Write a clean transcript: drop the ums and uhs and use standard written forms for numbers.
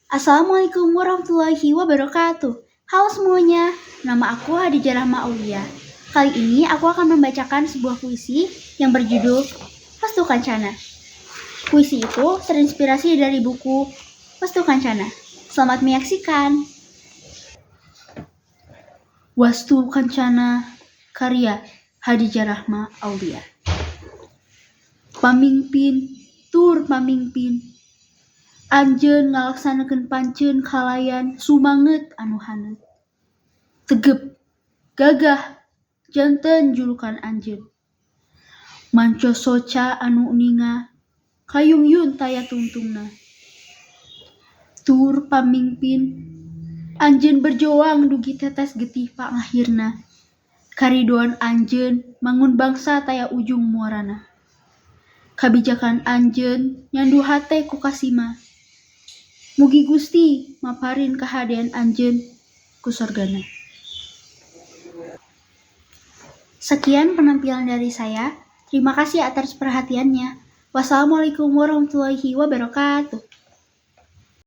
Assalamualaikum warahmatullahi wabarakatuh. Halo semuanya, nama aku Hadijah Rahma Aulia. Kali ini aku akan membacakan sebuah puisi yang berjudul Wastu Kancana. Puisi itu terinspirasi dari buku Wastu Kancana. Selamat menyaksikan. Wastu Kancana, karya Hadijah Rahma Aulia. Pamingpin, tur pamingpin, anjeun ngalaksanakeun pancen kalayan sumanget anu haneut. Tegep, gagah, janten julukan anjeun. Manco soca anu uninga, kayungyun taya tungtungna. Tur pamingpin, anjeun berjuang dugi tetes getih pangahirna. Karidoan anjeun mangun bangsa taya ujung muarana. Kabijakan anjeun nyandu hate ku kasima. Mugi Gusti maparin kahadean anjeun ku sorgana. Sekian penampilan dari saya. Terima kasih atas perhatiannya. Wassalamualaikum warahmatullahi wabarakatuh.